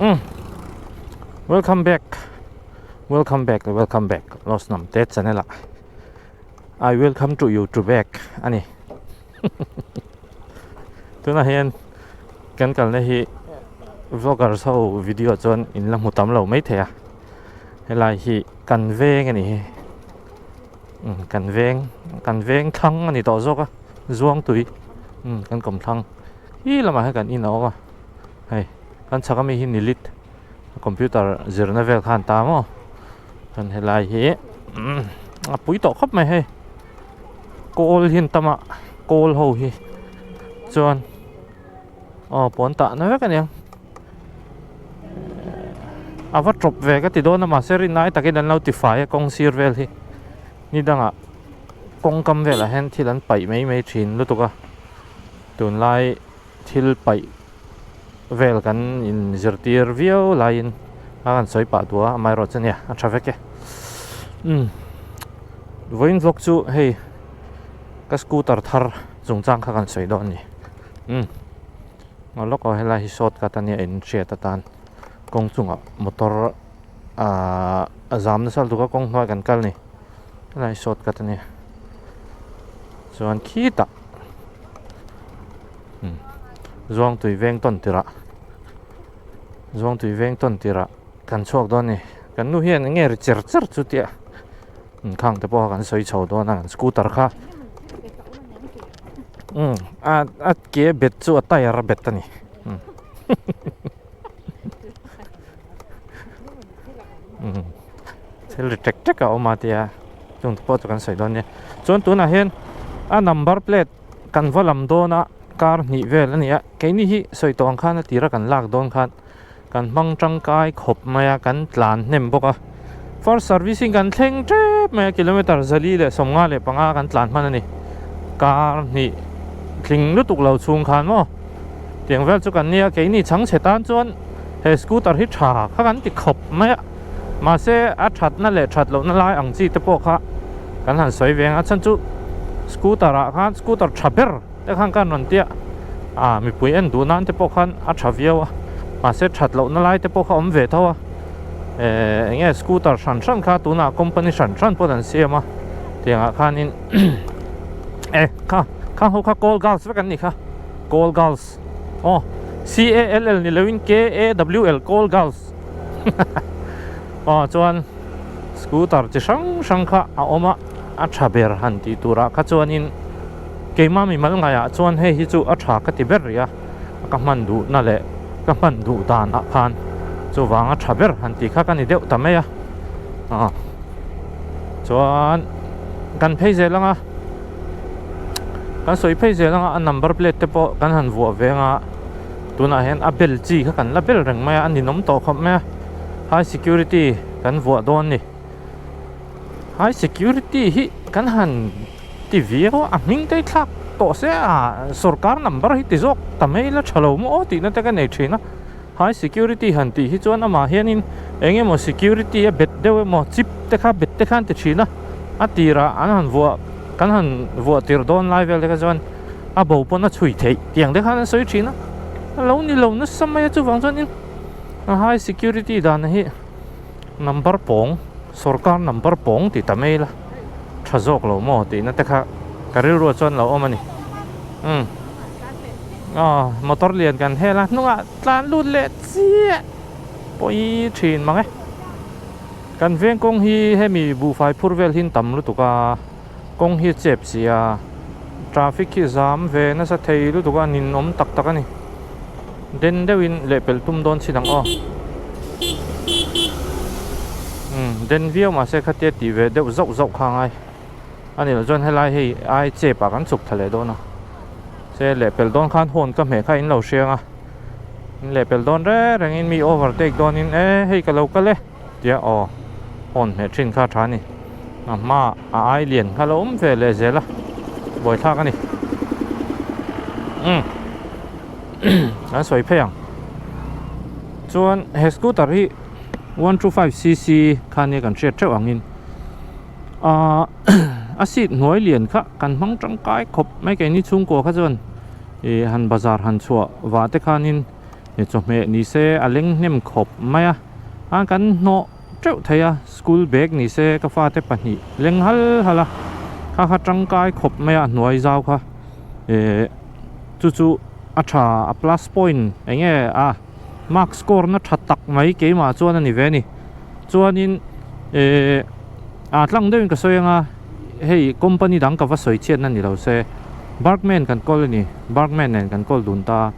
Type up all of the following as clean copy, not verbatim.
Um welcome back welcome back welcome back lost nam te channel ah I welcome to you to back ani tunah hian kan kalna hi vloggers ho video chuan in la hmu tam lo mai thei a helai hi kan veng ani hi um kan veng kan veng thlang ani tawh zawk a zuang tui um kan kawm thlang hi lamah hian kan in a awm a hei kan chhak ami hi nilit computer zirna vel khan ta maw chuan helai hi umm a pui tawh khawp mai hei kawl hi an tam a kawl ho hi chuan aw pawn tahna vek aniang a va tawp ve ka ti dawn a mahse rinai takin an lo ti fai a kawng sir vel hi ni dangah kawng kam velah hian thil an paih mai mai thin lutuk a tunlai thil paih vel kan in zirtir viau laiin a kan sawi pah duh a amaherawh chu nia a tha vek e umm vawiin vlog chu hei ka scooter thar chungchang kha kan sawi dawn a ni umm aw lawk aw helai hi shortcut ania in hriat atan kawng chungah motor ahh a zam nasa lutuk a kawng hnuaiah kan kal a ni helai hi shortcut ania chuan khitah. Zuangtui veng tawn tirah Zuangtui veng tawn tirah kan chhuak dawn a ni kan nu hian eng nge ri cher cher chu tia inkhang te pawh kha kan sawi chho dawn a kan scooter kha umm a a ke bet chu a tyre a bet a ni umm thil ri tek tek a awm a tia chung te pawh chu kan sawi dawn a nia chuan tunah hian a number plate kan va lam dawn a kar hnih vel a ni a keini hi sawi tawh ang khan a tira kan lak dawn khan kan hmang tangkai khawp mai a kan tlan hnem bawk a first servicing kan thleng tep mai a kilometer 455 kan tlan hman a ni kar hnih tling lutuk lo chhung khan maw tiang vel chu kan nia keini chhangchhe tan chuan he scooter hi tha kha kan ti khawp mai a mahse a thatna leh that lohna lai ang chi te pawh kha kan han sawi ve ang a chhan chu scooter ah khan scooter tha ber te khan kan rawn tia ah mipui en duh nan te pawh khan a tha viau a mahse that lohna lai te pawh kha awm ve tho a eh eng nge scooter hran hran kha tunah company hran hran pawh an siam a tiang ah khanin eh kha khang ho kha call girls vek an nih kha call girls aw C A L L ni loin K A W L call girls aw chuan scooter chi hrang hrang kha a awm a a tha ber han tih turah kha chuanin keimah mimal ngaiah chuan hei hi chu a tha ka ti ber rih a ka hman duhna leh ka hman duh danah khan chuvang a tha ber han tih kha ka ni deuh ta mai a aw chuan kan phei zel ang a. Kan sawi phei zel anga a number plate te pawh kan han vuah ve anga tunah hian a bel chi kha kan la bel reng mai a a ninawm tawh khawp mai a high security kan vuah dawn a ni high security hi kan han ti viau a a hming te hi thlak tawh se a sorkar number hi ti zawk ta mai ila tha lo maw aw tihna te ka nei thin a high security han tih hi chuan amah hianin eng emaw security a bet deuh emaw chip te kha bet te khan ti thin a. A tirah an han vuah kan han vuah tir dawn lai vel te kha chuan a bo pawn a chhui theih tiang te khan an sawi thin a a lo ni lo nasa mai a chuvang chuanin a high security dan hi number pawng sorkar number pawng tih ta mai ila tha zawk lo maw tihna te kha ka rilruah chuan lo awm a ni umm aw motor lian kan hel a hnungah tlan lut leh chiah pawi thin mang e. Kan veng kawng hi hemi buhfai phur vel hi tam lutuk a, kawng hi a chep si a, traffic hi zam ve nasa thei lutuk a, ninawm tak tak a ni. Den deuhin lehpelh tum dawn chin ang aw. Umm den viau mahse khatia tih ve deuh zauh zauh kha a ngai. A nih loh chuan helai hei ai chep ah kan chhuk thla leh dawn a, se lehpelh dawn khan horn ka hmeh kha in lo hriang a. In lehpelh dawn reng rengin mi overtake dawnin e hei ka lo kal e tia aw hawn hmeh thin kha a tha a ni a hma a ai lian kha lo awm ve leh zel a buaithlak a ni umm kan sawi phei ang chuan he scooter hi 125 cc kha nia kan hriat theuh angin ahh a seat hnuai lian kha kan hmang tangkai khawp mai keini chhungkua kha chuan. Ih han bazar han chhuah vah te khanin Chawhmeh ni se a leng hnem khawp mai a, a kan hnawh teuh thei a, school bag ni se ka fate pahnih leng hal hal a, kha kha tangkai khawp mai a hnuai zau kha eh chu chu a tha a plus point eng nge a mark score na tha tak mai keimah chuan a ni ve a ni chuanin eh a tlang deuhin ka sawi anga hei company dang ka va sawi chhiatna ni lo se Bergman kan kawl a ni Bergman nen kan kawl dun ta.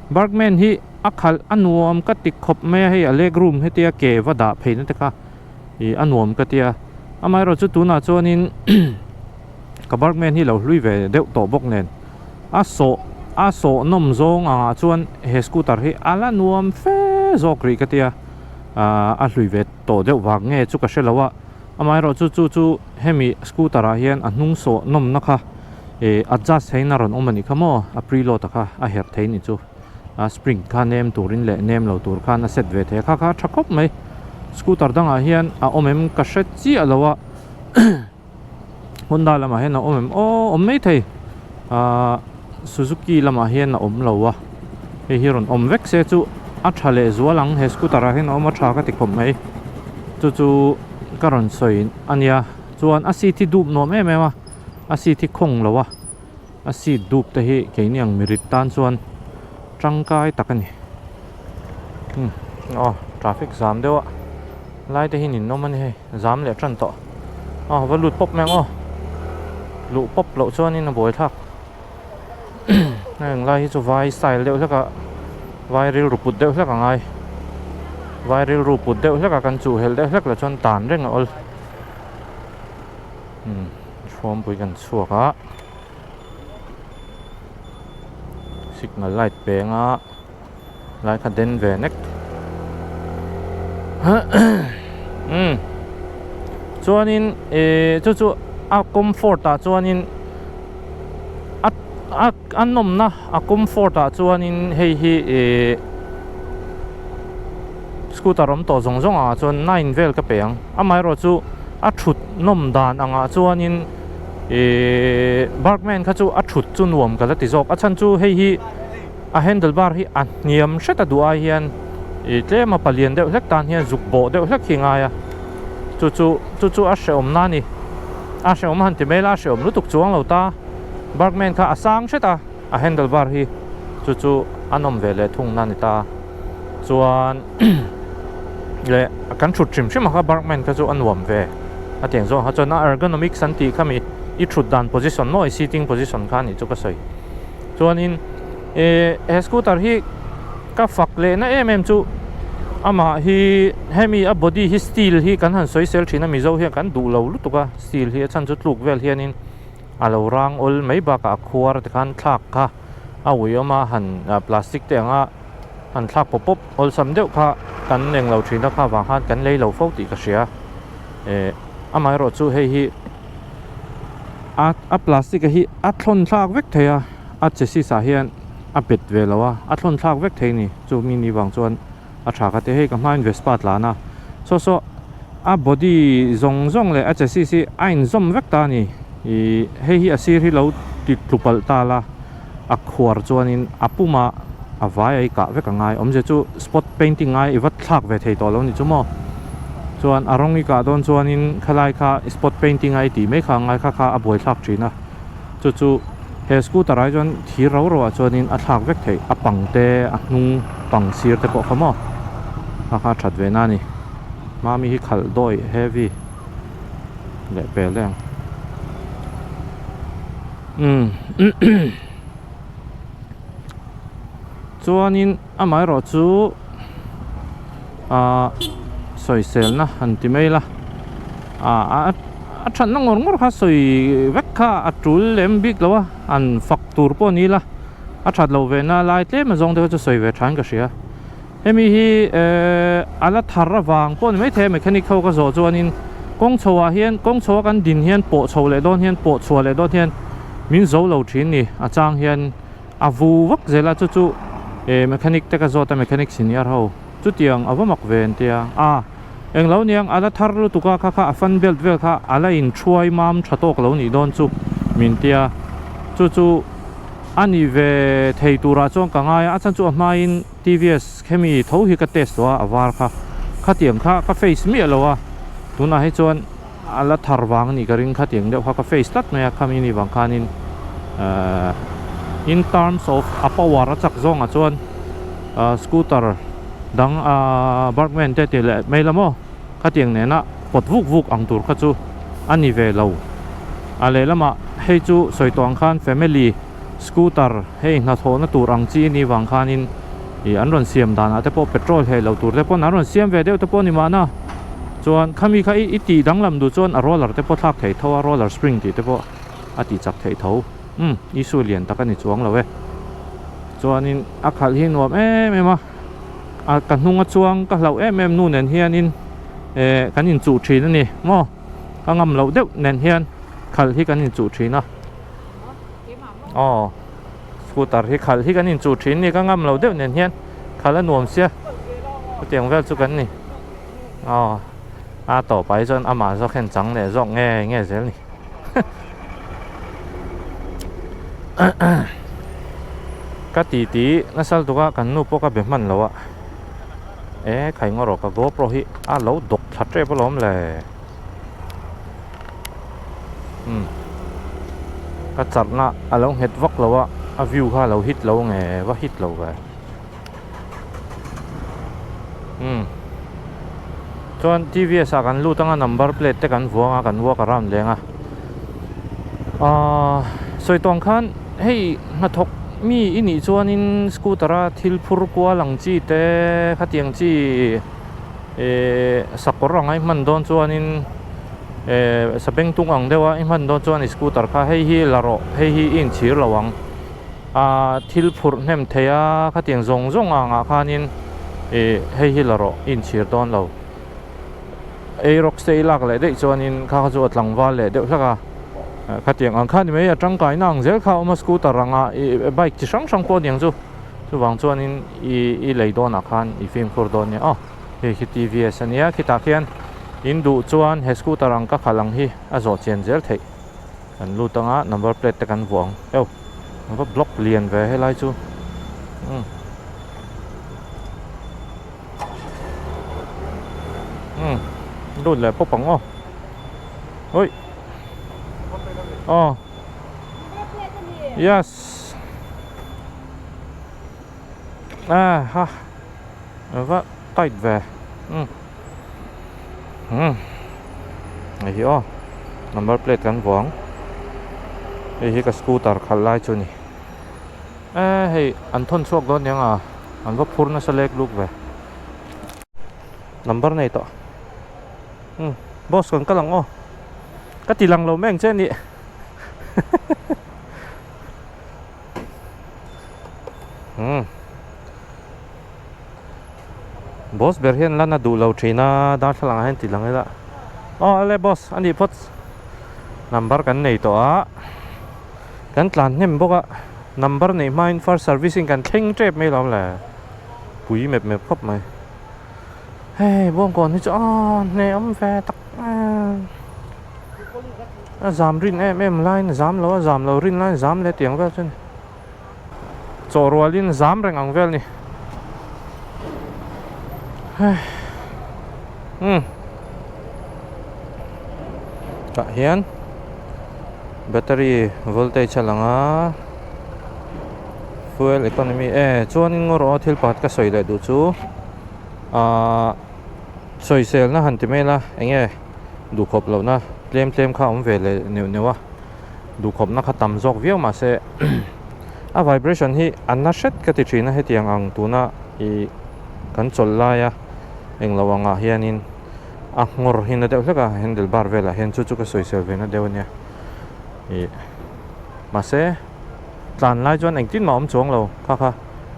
Bergman hi a khalh a nuam ka ti khawp mai a, hei a leg room hetia ke va dah phei na te kha ih a nuam ka tia amaherawh chu tunah chuanin ka Bergman hi lo hlui ve deuh tawh bawk nen a sawh a sawh nawm zawng angah chuan he scooter hi a la nuam fe zawk rih ka tia ah a hlui ve tawh deuh vang nge chu ka hre lo a amaherawh chu chu chu hemi scooter ah hian a hnung sawh nawmna kha. Ih adjust theiin a rawn awm a nih kha maw a preload a kha a herh thei ni chu a spring kha nem turin leh nem lo tur khan a set ve thei a kha kha a tha khawp mai scooter dangah hian a awm em ka hre chiah lo a Honda lamah hian a awm em aw awm mai thei ahh Suzuki lamah hian a awm lo a hei hi rawn awm vek se chu a tha leh zual ang he scooter ah hian a awm a tha ka ti khawp mai chu chu ka rawn sawi a nia chuan a seat hi dup nuam em em a. A seat hi khawng lo a, a seat dup te hi keini ang mirit tan chuan tangkai tak a ni. Umm aw traffic zam deuh a lai te hi nin awm a ni hei zam leh tan tawh aw va lut pawp mai ang aw luh pawp loh chuanin a buai thlak heng lai hi chu vai style deuh hlek a vai rilru put deuh hlek a ngai vai rilru put deuh hlek a kan chuh helh deuh hlek lah chuan tan reng a awl. Umm hruampui kan chhuak a signal light peng a lai kha den ve nek umm chuanin ihh chu chu a comfort ah chuanin a a a nawmna a comfort ah chuanin hei hi ihh scooter awm tawh zawng zawng ah chuan nine vel ka pe ang amaherawh chu a thut nawm dan angah chuanin ihh Bergman kha chu a thut chu nuam ka la ti zawk a chhan chu hei hi a handle bar hi a hniam hret a duh ai hian ih tlem a palian deuh hlek tan hian zuk bawh deuh hlek hi a ngai a chu chu chu chu a hrehawm na a ni a hrehawm a han ti mai la a hrehawm lutuk chuang lo ta Bergman kha a sang hret a a handle bar hi chu chu a nawm ve leh thung na a ni ta chuan leh kan thut hrim hrim a kha Bergman kha chu a nuam ve a tiang zawng kha chuan a ergonomics an tih kha mi i thut dan position maw i sitting position kha a nih chu ka sawi chuanin eh he scooter hi ka fak leh na em em chu amah hi hemi a body hi steel hi kan han sawi sel thin a mizo hian kan duh lo lutuk a steel hi a chhan chu tluk vel hianin a lo rang awl mai bakah a khuar tikhan thlak kha a ui awm a han plastic te anga han thlak pawp pawp awlsam deuh kha kan eng lo thin a kha vang khan kan lei lo fo tih ka hria eh amaherawh chu hei hi a a plastic a hi a thlawn thlak vek thei a a chassis ah hian a bet ve lo a a thlawn thlak vek thei a ni chu mi ni vang chuan a tha ka ti hei ka hmain Vespa tlan a saw saw a body zawng zawng leh a chassis hi a inzawm vek ta a ni ih hei hi a sir hi lo ti tlu palh ta la a khuar chuanin a puma a vai a i kah vek a ngai awmzia chu spot painting ngai i va thlak ve thei tawh lo ni chu maw chuan a rawng i kah dawn chuanin khalai kha spot painting a i tih mai kha a ngai kha kha a buai thlak thin a chu chu he scooter ah hi chuan thir ro ro ah chuanin a thlak vek theih a pang te a hnung pang sir te pawh kha maw kha kha a that ve na a ni mami hi khalh dawi heavy leh pel daih ang umm chuanin amaherawh chu ah sawiselna han ti mai ila ah a thatna ngawr ngawr kha sawi vek kha a tul lem bik lo a an fak tur pawh ni ila a that loh ve na lai tlem a zawng te kha chu sawi ve tha in ka hria hemi hi ehh a la thar avang pawh ni maithei a mechanic ho ka zawh chuanin kawng chho ah hian kawng chho a kan din hian pawh chho leh dawn hian pawh chhuah leh dawn hian min zo lo thin ni a chang hian a vu vak zel a chu chu eh mechanic te ka zawt a mechanic senior ho chutiang a va mak ve an tia a englo niang a la thar lutuk a kha kha a fan belt vel kha a la in thuai mam tha tawk lo nih dawn chu min tia chu chu. A nih ve thei turah chuan ka ngai a, a chhan chu a hmain TVS khemi tho hi ka test tawh a, a var kha. Khatiang kha ka face miah lo a, tunah hi chuan a la thar vang a nih ka ring khatiang deuh kha ka face tlat mai a, khami ni vang khanin ahh in terms of a power a chak zawngah chuan ahh scooter dang ahh Burgman te tih leh mai la maw khatiang nena pawt vuk vuk ang tur kha chu a ni ve lo. A lehlamah hei chu sawi tawh ang khan family scooter hei hnathawhna tur ang chi ni vang khanin ih an rawn siam danah te pawh petrol heh lo tur te pawn an rawn siam ve deuh te pawh a ni mahna. Chuan khami kha i tih danglam duh chuan a roller te pawh thlak thei tho a, roller spring tih te pawh a tih chak theih tho. Umm issue lian tak a ni chuang lo e. Chuanin a khalh hi nuam em em a. A ka hnung a chuang ka hlauh em em nu nen hianin eh kan inchuh thin a ni maw ka ngam loh deuh nen hian khalh hi kan inchuh thin a aw scooter hi khalh hi kan inchuh thin a ni ka ngam loh deuh nen hian khalh a nuam sia chutiang vel chu kan ni aw a tawpah hi chuan amah zawk hian chang leh zawk nge nge zel ni. Ka ti ti nasal tuk a kan nu pawh ka be hman lo a e khai ngaw rawh ka GoPro hi a lo dawk thla tep alawm le umm ka charhna a lo nghet vak lo a a view kha a lo hit lo nge va hit lo ve umm chuan T_V_S ah kan lut anga number plate te kan vuang a kan walk around leng a ahh sawi tawng khan hei hnathawk mi i nih chuanin scooter a thil phur kual ang chi te khatiang chi ehh sakawr anga i hman dawn chuanin ehh sabengtung ang deuha i hman dawn chuan i scooter kha hei hi la rawh hei hi i inchhir lo ang. A thil phurh hnem thei a, khatiang zawng zawng angah khanin ih hei hi la rawh i inchhir dawn lo. Eirawk te i lak leh daih chuanin kha kha chu a tlangval leh deuh hlak a, khatiang ang kha ni mai a tangkaina ang zel kha a awm a scooter anga ih bike chi hrang hrang pawh aniang chu chuvang chuanin i i lei dawnah khan i fimkhur dawn nia aw hei khi TVS ania khitah khian in duh chuan he scooter ang ka khalh ang hi a zawh chian zel theih. Kan lut anga number plate te kan vuah ang eu an va block lian ve helai chu umm umm lut leh pawp ang aw ui aw yes ah ha an va tight ve umm. Umm hei hi aw number plate kan vuang hei hi ka scooter khalh lai chu a ni eh hei an thawn chhuak dawn aniang a an va phur nasa lek luk ve number nei tawh umm boss kan kal ang aw ka ti lang lo mai ang che a nih umm. Boss ber hian lan a duh lo thin a, darthlalang ah hian ti lang ila. Aw ale boss a nih phawt number kan nei tawh a, kan tlan hnem bawk a, number neih hmain first servicing kan thleng tep mai lo le, pui mep mep khawp mai. Hei Bawngkawn hi chu aw hne awm ve tak a zam rin em em laiin a zam lo a, zam lo rin laiin zam leh tiang vel chu a ni. Chaw rualin zam reng ang vel ni. Umm. Tah hian battery voltage a lang a, fuel economy e chuanin ngaw rawh a thil pakhat ka sawi leh duh chu ahh sawiselna han ti mai ila eng nge duhkhawp lohna tlem tlem kha a awm ve leh neuh neuh a. Duhkhawpna kha tam zawk viau mahse a vibration hi a na hret ka ti thin a hetiang ang tuna ih kan chawlh laia englo angah hianin a nghawr hi na deuh hlek a handle bar velah hian chu chu ka sawisel ve na deuh ania ih mahse tlan lai chuan engtin mah a awm chuang lo kha kha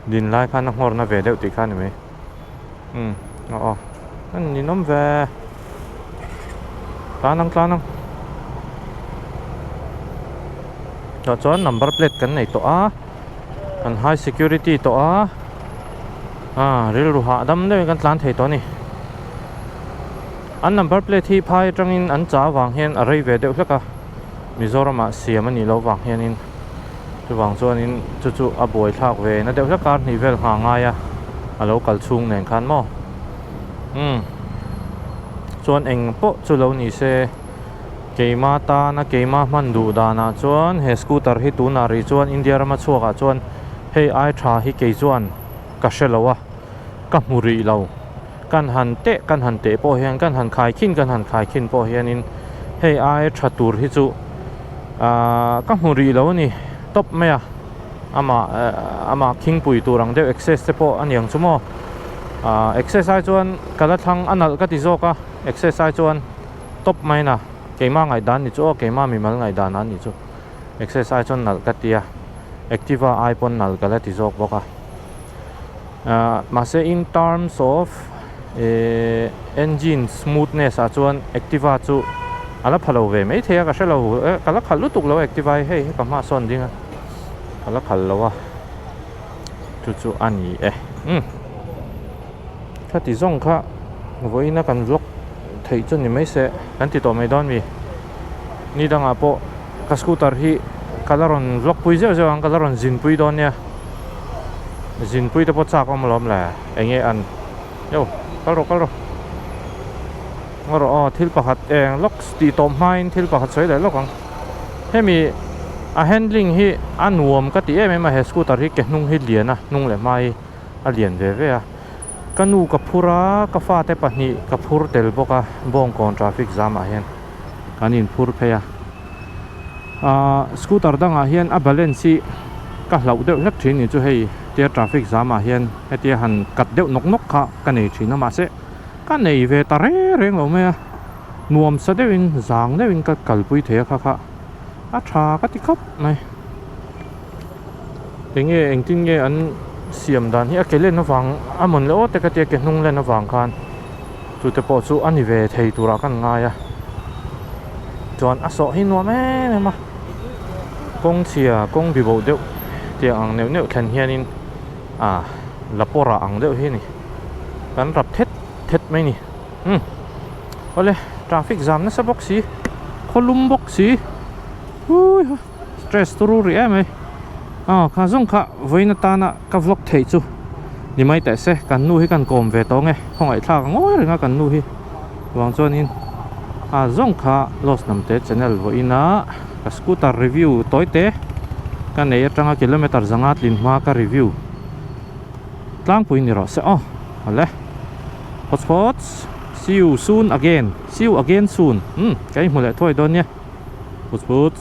din lai khan a nghawr na ve deuh tih kha a ni mai umm aw aw a ninawm ve tlan ang tlan ang tah chuan number plate kan nei tawh a kan high security tawh a ah rilru hahdam deuhin kan tlan thei tawh a ni an number plate hi phai atangin an cha avang hian a rei ve deuh hlek a Mizoram ah siam a nih loh vang hianin. Chuvang chuanin chu chu a buai thlak ve na deuh hlek kar hnih vel nghah ngai a, a lo kal chhung nen khan maw. Umm chuan eng pawh chu lo ni se keima tana keima hman duh danah chuan he scooter hi tunah rih chuan India rama chhuakah chuan hei ai tha hi kei chuan ka hre lo a, ka hmu rih lo. Kan han teh kan han teh pawh hian kan han khai khin kan han khai khin pawh hianin hei ai tha tur hi chu ahh ka hmu rih lo a ni tawp mai a amah amah khingpui tur ang deuh access te pawh a ni ang chu maw ahh access ai chuan ka la thlang a nalh ka ti zawk a access ai chuan tawp mai na keimah ngaihdan ni chu aw keimah mimal ngaihdan a ni chu access ai chuan nalh ka ti a activa ai pawn nalh ka la ti zawk bawk a. Ahh mahse in terms of ehh engine smoothness ah chuan Activa chu a la pha lo ve maithei a ka hre lo eh ka la khalh lutuk lo Activa hi hei ka hma sawn ding a ka la khalh lo a chu chu a ni e umm khati zawng kha vawiin a kan vlog theih chu ni mai se kan ti tawh mai dawn mi ni dangah pawh ka scooter hi ka la rawn vlog pui zeuh zeuh ang ka la rawn zin pui dawn nia zin pui te pawh chak awm alawm le eng nge an yo kal rawh kal rawh ngaw rawh aw thil pakhat eng lawk tih tawp hmain thil pakhat sawi leh lawk ang hemi a handling hi a nuam ka ti em em a he scooter hi ke hnung hi lian a hnung leh hma hi a lian ve ve a ka nu ka phur a ka fate pahnih ka phur tel bawk a bawngkawn traffic jam ah hian. Kan inphur phei a ahh scooter dangah hian a balance hi ka hlauh deuh hlek thin ni chu hei tia traffic jam ah hian hetia han cut deuh nawk nawk kha ka nei thin a mahse ka nei ve ta reng reng lo mai a nuam sa deuhin zang deuhin ka kalpui thei a kha kha a tha ka ti khawp mai enge engtin nge an siam dan hi a ke len avang a mawn leh awt te ka tia ke hnung len avang khan. Chute pawh chu a ni ve thei turah kan ngai a, chuan a sawh hi nuam em em a, kawng chhia kawng bi bo deuh tiang ang neuh neuh thlen hianin ah la pawrah ang deuh hi a ni, kan rap thet thet mai a ni umm awle traffic zam nasa bawk si khawlum bawk si hui ha stress turu rih em mai aw kha zawng kha vawiin atana ka vlog theih chu ni mai teh se kan nu hi kan kawm ve tawng e khawngaihthlak a ngawi reng a kan nu hi vang chuanin a zawng kha Lost Hnamte channel vawiina ka scooter review tawi te ka nei atanga kilometer zanga tlin hma ka review tlangpui ni rawh se aw awle hotspot see you soon again see you again soon umm ka inhmu leh thuai dawn nia hotspot.